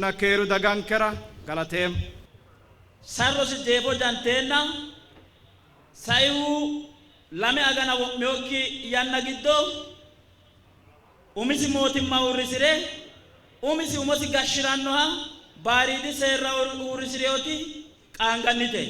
Latishshunna keeru dagankera galateemmo. Sarrosi jeefo janteenna saihu lame agana wo'minokki yanna giddo umisi mootimma uurrisi're umisi umosi gashshi'rannoha bayiriidi seera uurrisi'rinoti qaangannite.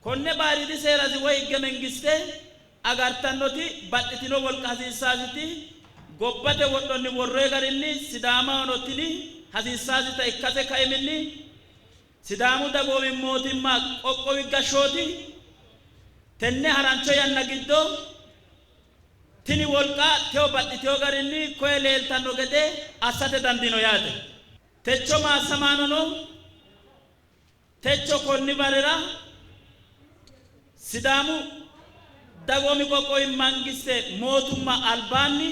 Konne bayiriidi seerasi woy higge mengiste agartannoti baxxitino wolqa hasiissaasiti gobbate wodhonni worroyi garinni Sidaamahono tini hasiissaasita ikkase kaiminni Sidaamu dagoomi mootimma qoqqowi gashshooti tenne harancho yanna giddo tini wolqa tewo baxxitino garinni koye leeltanno gede assate dandiino yaate. Techo maassamaanono techo konni barrira Sidaamu dagoomi qoqqowi mangiste mootumma albaanni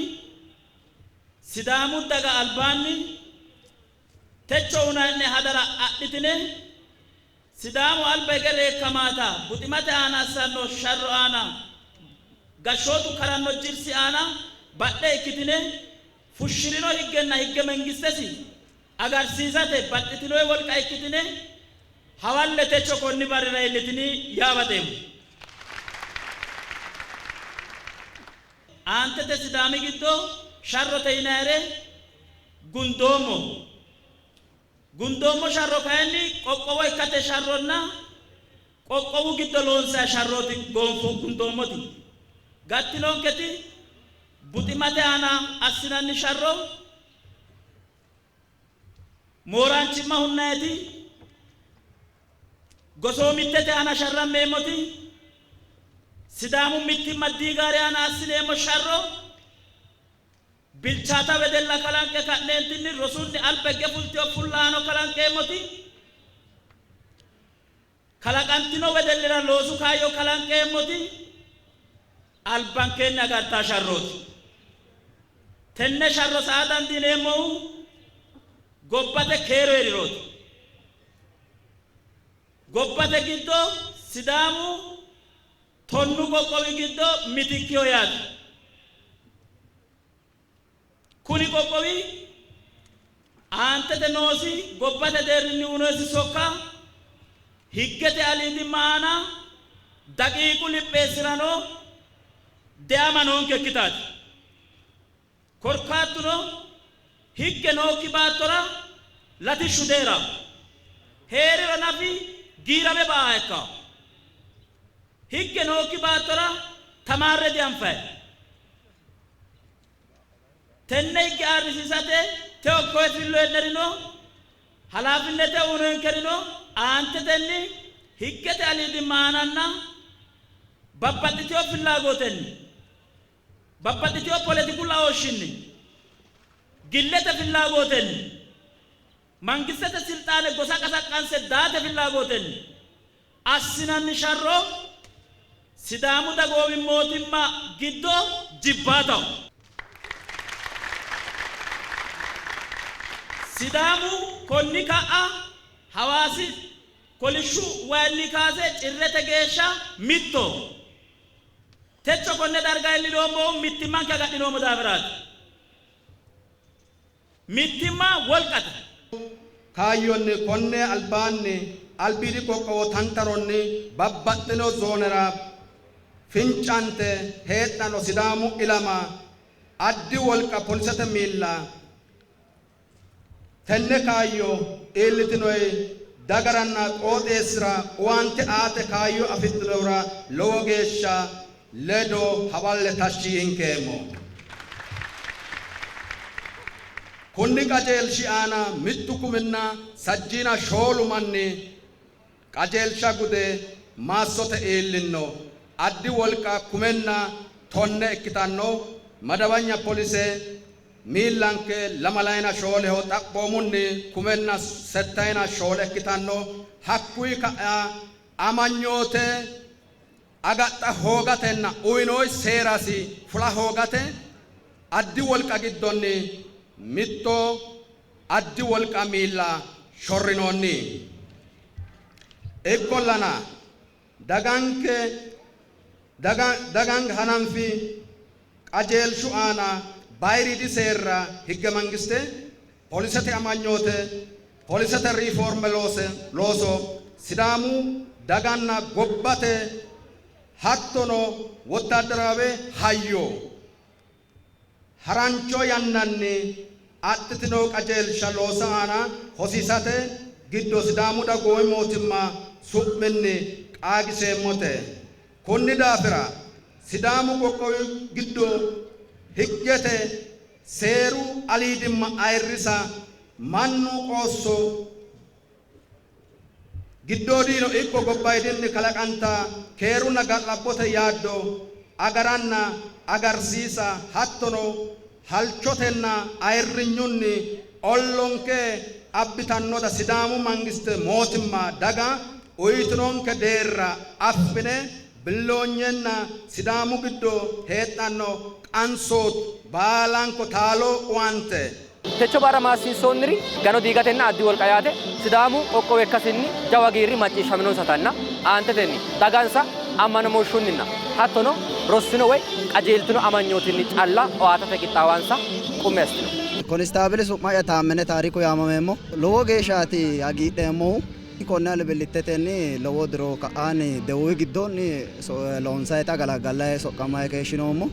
Sidaamu daga albaanni techo uyinanni'ne hadara adhitine Sidaamu alba hige reekkamaata buximate aana assanno sharro aana gashshootu karanno jirsi aana badhe ikkitine fushshi'rino higgenna higge mengistesi agarsiisate baxxitino wolqa ikkitine hawalle techo konni barrira iillitini yaa baxeemmo. Aantete Sidaami giddo sharrote yinayire gundoommo. Gundoommo sharro kayinni qoqqowo ikkate sharronna qoqqowu giddo loonsanni sharrooti goonfo gundoommoti. Gattinonketi buximate aana assinanni sharro, mooraanchimma hunnayiti, gosoomittete aana sharrammeemmoti, Sidaamu mittimma diigaari aana assineemmo sharro, bilchaata wedella kalanqe ka'neentinni rosunni alba higge fultino fullahaano kalanqeemmoti, kalaqantino wedellira loosu kaayyo kalanqeemmoti albankeenni agartaa sharrooti. Tenne sharro saa dandiineemmohu gobbate keeru hee'rirooti. Gobbate giddo Sidaamu 10 qoqqowi giddo mitikkiho yaate. Kuni qoqqowi aantete noosi gobbate deerrinni uyinosi sokka higgete aliidimma aana daqiiqu lipheessirano deama noonkekkitaati. Korkaatuno higge nookki baattora latishshu dee'ranno. Hee'riro nafi giirame ba''aaha ikkanno. Higge nookki baattora tamaarre dianfanni. Tenne higge ayirrisiisate tewo koye filloye'nerino, halaafinnete uyinonkerino aantetenni higgete aliidimma aananna babbaxxitino fillaagotenni babbaxxitino poletiku laooshshinni, gillete fillaagootenni, mangistete silxaane gosa qasaqqanse daate fillaagootenni assinanni sharro Sidaamu dagoomi mootimma giddo jibbaataho. Sidaamu konni ka'a Hawaasi kolishshu wayinni kaase Cirrete geeshsha mittoho. Techo konne darga iillinoommohu mittimmanke agadhinoommo daafiraati. Mittimma wolqate. Kaayyonni konne albaanni albiidi qoqqowo tantanonni babbaxxino zoonera fincante heedhano Sidaamu ilama addi wolqa polisete miilla tenne kaayyo iillitinoi dagaranna qooxeessira owaante aate kaayyo afidhinohura lowo geeshsha ledo hawalle tashshi yinkeemmo. Kunni qajeelshi aana mittu kuminna sajjiina shoolu manni qajeelsha gude maassote iillinno. Addi wolqa kumenna tonne ikkitanno madawanya polise miillanke lamalayina shooleho xaphoomunni kumenna settayina shoole ikkitanno. Hakkuyi ka'a amanyoote agadha hoogatenna uyinoyi seerasi fula hoogate addi wolqa giddonni mitto addi wolqa miilla shorrinoonni. Ikkollana daganke daganke hananfi qajeelshu aana bayiriidi seerra higge mangiste polisete amanyoote Polisete riifoorme looso Sidaamu daganna gobbate hattono wottaaddaraawe hayyo harancho yannanni adhitino qajeelsha loosu aana hosiisate giddo Sidaamu Dagoomi Mootimma su'minni qaagiseemmote. Konni daafira Sidaamu qoqqowi giddo higgete seeru aliidimma ayirrisa, mannu qoosso giddoodiino ikko gobbaydinni kalaqanta keerunna ga'labbote yaaddo agaranna agarsiisa hattono halchotenna ayirrinyunni ollonke abbitannota Sidaamu mangiste mootimma daga uyitinonke deerra affine billoonyenna Sidaamu giddo heedhanno qansoot baalanko taalo owaante Techo barra maassiinsoonniri gano diigatenna addi wolqa yaate Sidaamu qoqqowo ikkasinni jawu hagiirri macciishshaminonsatanna aantetenni dagansa ammanamooshshunninna hattono rossino woy qajeeltino amanyootinni calla owaatate qixxaawansa qummi assitino. Konistaabili su'ma'ya Taammene Taariku yaamameemmo. Lowo geeshshaati hagiidheemmohu. Konne albilittetenni lowo diro ka'aanni Debuubi giddoonni loonsayita galaggallayi soqqamayi keeshshinoommo.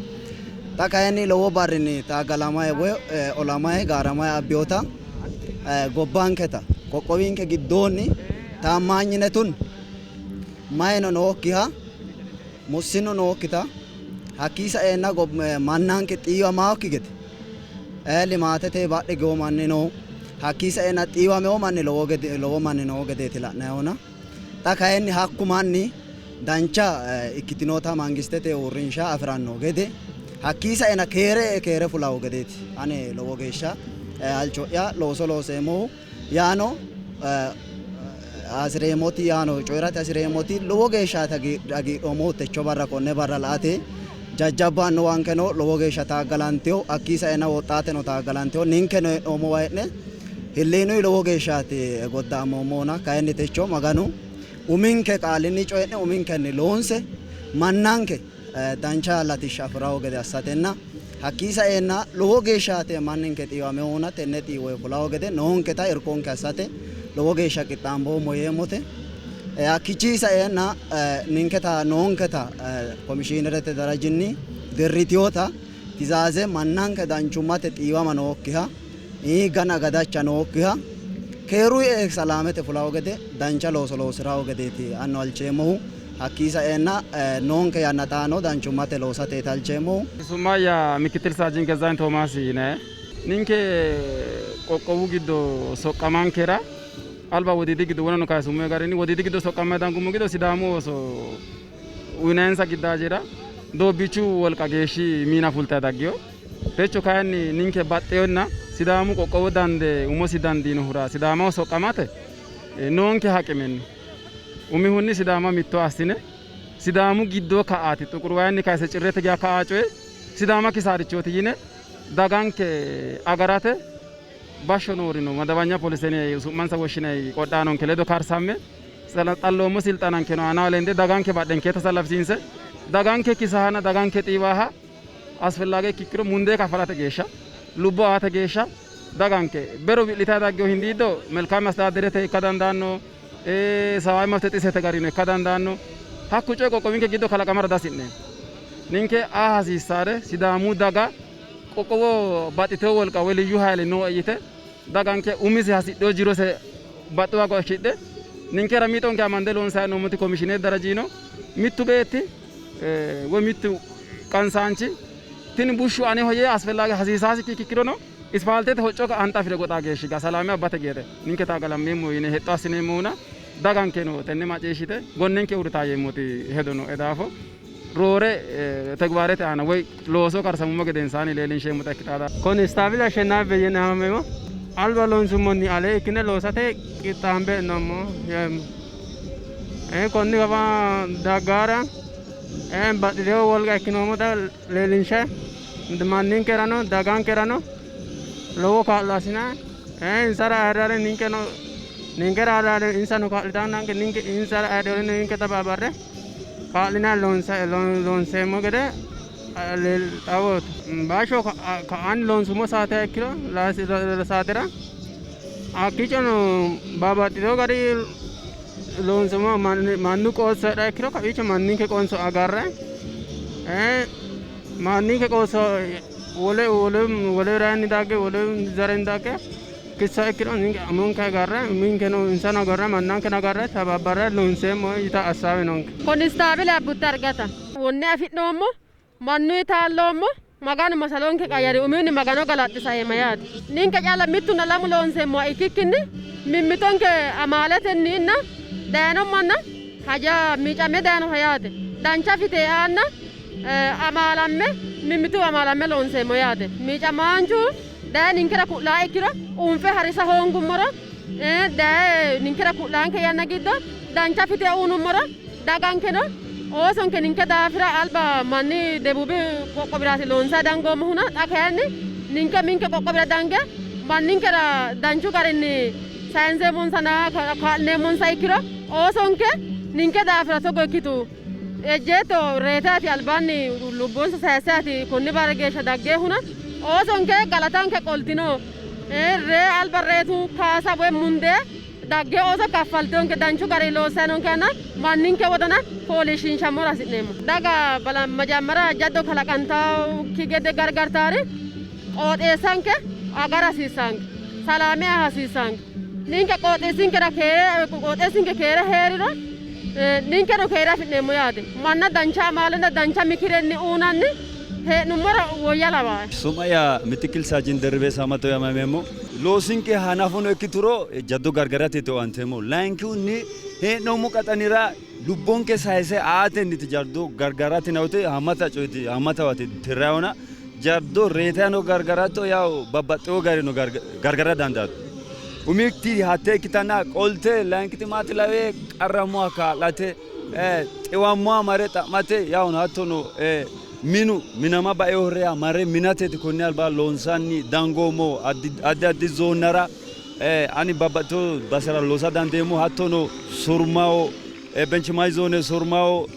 Xa kayinni lowo barrinni taaggalamayi woy olamayi gaaramayi abbiyota gobbanketa qoqqowinke giddoonni taammaanyinetun mayino nookkiha mussinnu nookkita hakkii saeenna mannanke xiiwamaokki gede limaatete badhe giwo manni no, hakkii saeenna xiiwameo manni lowo gede lowo manni noo gedeeti la'nayihuna. Xa kayinni hakku manni dancha ikkitinota mangistete uurrinsha afi'ranno gede hakkii saeenna keere e keere fulawo gedeeti ane lowo geeshsha halcho'ya looso looseemmohu yaano hasireemmoti yaano coyi'rate hasireemmoti lowo geeshsha hagiidhoommohu techo barra konne barra la''ate. Jajjabba annuwankeno lowo geeshsha taaggalantino, hakkii saeenna woxxaateno taaggalantino, ninkeno hee'noommowa hee'ne hilliinuyi lowo geeshshaati godda'ammoommohuna, kayinni techo Maganu uminke qaalinni coyi'ne uminkenni loonse mannanke dancha latishsha afi'rawo gede assatenna hakkii saeenna lowo geeshshaati manninke xiiwaminohuna tenne xiiwoyi fulawo gede noonketa irkonke assate lowo geeshsha qixxaamboommo yeemmote. Hakkiichi saeenna ninketa noonketa komishiinerete darajinni dirritinota tizaaze mannanke danchummate xiiwama nookkiha gana gadacha nookkiha keeru e salaamete fulawo gede dancha looso loosirawo gedeeti anno halcheemmohu. Hakkii saeenna noonke yanna xaano danchummate loosateeti halcheemmohu. Su'ma'ya Mikittil Saajin Gezzaany Toomaasi yinayi. Ninke qoqqowu giddo soqqamankera alba wodiidi giddo wonano kayisummo garinni wodiidi giddo soqqammayi dangummo giddo Sidaamu ooso uyinayinsa giddaajira doobbichu wolqa geeshshi miina fultayi daggino. Techo kayinni ninke baxxeyonna Sidaamu qoqqowo dandee umosi dandiinohura Sidaamaho soqqamate noonke haqimenni umihunni Sidaama mitto assine Sidaamu giddo ka'aati xuqur wayinni kayise cirrete geya ka'a coye Sidaama kisaarichooti yine daganke agarate bashsho noorino madawanya polisene su'mansa woshshinay qodhaanonke ledo karsamme xalloommo silxanankeno aana lende daganke badhenkeeta salafisiinse daganke kisahana daganke xiiwaha asfellage ikkiro mundee kafalate geeshsha lubbo aate geeshsha daganke bero wi'litayi daggino hindiiddo melkaame astedaaderete ikka dandaanno, ሰብአዊ መብት ጥሰት garino ikka dandaanno. Hakku coyi qoqqowinke giddo kalaqamara dasi'neemmo. Ninke aa hasiissaare Sidaamu daga qoqqowo baxxitewo wolqa woyi liyyu hayile nooe yite daganke umise hasidhewo jirose baxxuwa gashshidhe ninkera mixonke amande loonsayi hee'noommoti komishiinete darajino mittu beetti woyi mittu qansaanchi tini bushshu aneho yee asfellage hasiisaasikki ikkirono ispaaltete hocco hanxafire goxaa geeshshi ga salaame abbate geete ninke taagalammeemmo yine hexxo assineemmohuna dagankeno tenne macciishshite gonnenke uurritaa yeemmoti hedo nooe daafo roore tegbaarete aana woyi looso karsamummo gedensaanni leellinsheemmota ikkitaa. Konistaabile Ashenaafi Beyyene yaamameemmo. Alba loonsummonni ale ikkine loosate qixxaambe hee'noommo yeemmo. Konni kawa daggara baxxitewo wolqa ikkinoommota leellinshe manninkerano dagankerano lowo kaa'lo assinayi insara ayirrare ninkeno ninkera ayirrare insano kaa'litannanke ninke insara ayirrare ninke tababarre kaa'linayi loonseemmo gede xawooti. Bashsho ka'aanni loonsummo saate ikkiro saatera Hakkiichono babbaxxitino gari loonsummo mannu qoosso heedhuha ikkiro kawiicho manninke qoosso agarre manninke qoosso wole wole wole rayinni dagge wole zarenni dagge kissa ikkiro ninke umonke agarre uminkeno insano agarre mannankeno agarre tababbarre loonseemmo yita assaawe noonke. Konistaabile Abbute Argata wonne afi'noommo mannuyi taalloommo Maganu masalonke qayyari umihunni Magano galaxxisaeemma yaate. Ninke calla mittunna lamu loonseemmoha ikkikkinni mimmitonke amaaletenninna dayino manna haja miicame dayinoha yaate. Dancha fite aanna amaalamme mimmitu amaalamme loonseemmo yaate. Miicamaanchu daye ninkera ku'laa ikkiro unfe harisa hoongummoro daye ninkera ku'laanke yanna giddo dancha fite uunummoro dagankeno oosonke ninke daafira alba manni debuubi qoqqowiraati loonsayi dangoommohuna xa kayinni ninke minke qoqqowira dange manninkera danchu garinni sayinseemmonsanna kaa'lineemmonsa ikkiro oosonke ninke daafira togo ikkitu ejjeetto reetaati albaanni lubbonsa sayissaati konni barri geeshsha daggeehuna oosonke galatanke qoltino ree alba reetu kaasa woy mundee dagge ooso kaffaltonke danchu gari loossanonkenna manninke wodana fooliishshiinshammora hasi'neemmo. Daga bala majammara jaddo kalaqantaakki gede gargartaari qooxeessanke agara hasiissanke salaame aa hasiissanke ninke qooxeessinkera keere qooxeessinke keere heeriro ninkeno keere afi'neemmo yaate. Manna dancha amaalenna dancha mikirenni uunanni hee'nummoro woyya lawaae. Su'ma'ya Mitikil Saajin Derribe Saamato yaamameemmo. Loosinke hanafono ikkituro jaddo gargarateeti owaanteemmohu. Layinkihunni hee'noommo qaxanira lubbonke sayise aatenniiti jaddo gargarate yinanni woyte haammata coyeeti haammatawaati tirrayihuna jaddo reetayino gargaratto yawu babbaxxewo garino gargara dandaatto. Umikki hatte ikkitanna qolte layinkiti maati lawe qarrammoha kaa'late xiwammoha mare xa'mate yawuno hattono minu minama baeohore mare minateeti konni alba loonsanni dangoommo addi addi zoonnara ani babbaxxitino basera loosa dandeemmo hattono Surmaho Benchimay zoone Surmaho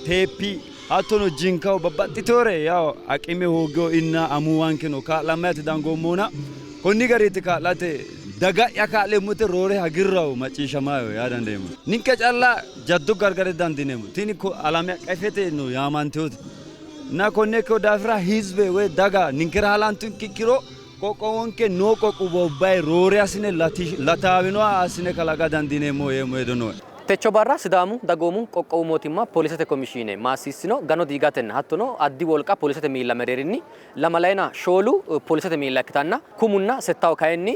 Teeppi hattono Jinkaho babbaxxitinore yaw aqime hooggino inna amuwankeno kaa'lammayti dangoommohuna konni gariiti kaa'late daga'ya kaa'leemmote roore hagiirraho macciishshamayo yaa dandeemmo. Ninke calla jaddo gargara didandiineemmo. Tini alame aqefete no yaamantinote እና konne ikkino daafira hizbe woy daga ninkera halantunke ikkiro qoqqowonke noo qoqqowubbanni roore assine lataawinoha assine kalaqa dandiineemmo yeemmo hedo nooe. Techo barra Sidaamu Dagoomu Qoqqowu Mootimma Poolisete Komishiine maassiissino gano diigatenna hattono addi wolqa poolisete miilla mereerinni lamalayina shoolu poolisete miilla ikkitanna kumunna settawu kayinni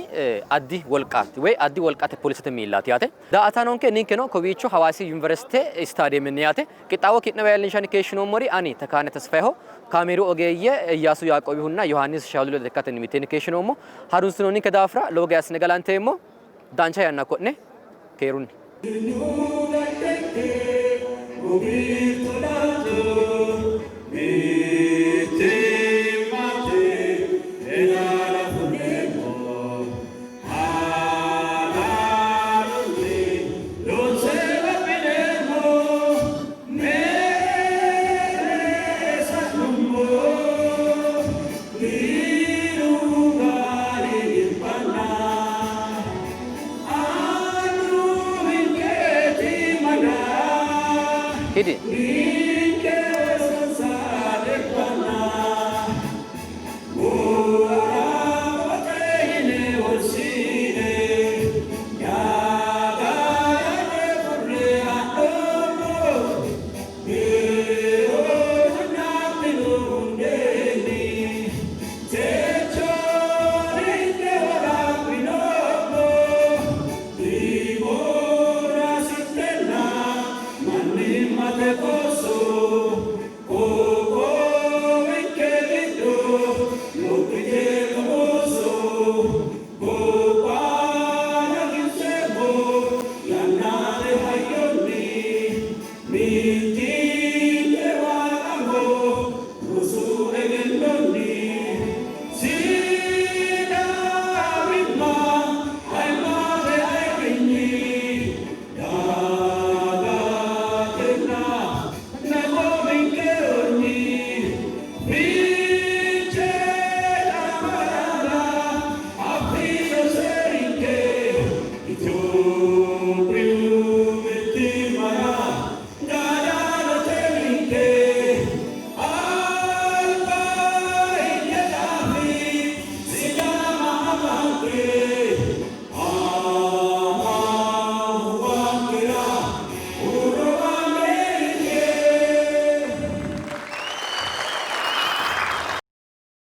addi wolqaati woy addi wolqate poolisete miillaati yaate. Daa''ataanonke ninkeno kowiicho Hawaasi Yuniversite Istaadiyemenni yaate qixxaawo ki'newa iillinshanni keeshshinoommori ani Tekaane Tesfayeho, kaameeru ogeeyye Iyyaasu Yaaqoobihunna Yohaannis Shaawuli ledo ikkatenni mitteenni keeshshinoommo. Harunsinoonninke daafira lowo geya assine galanteemmo. Dancha yanna ko'ne keerunni. Hidi.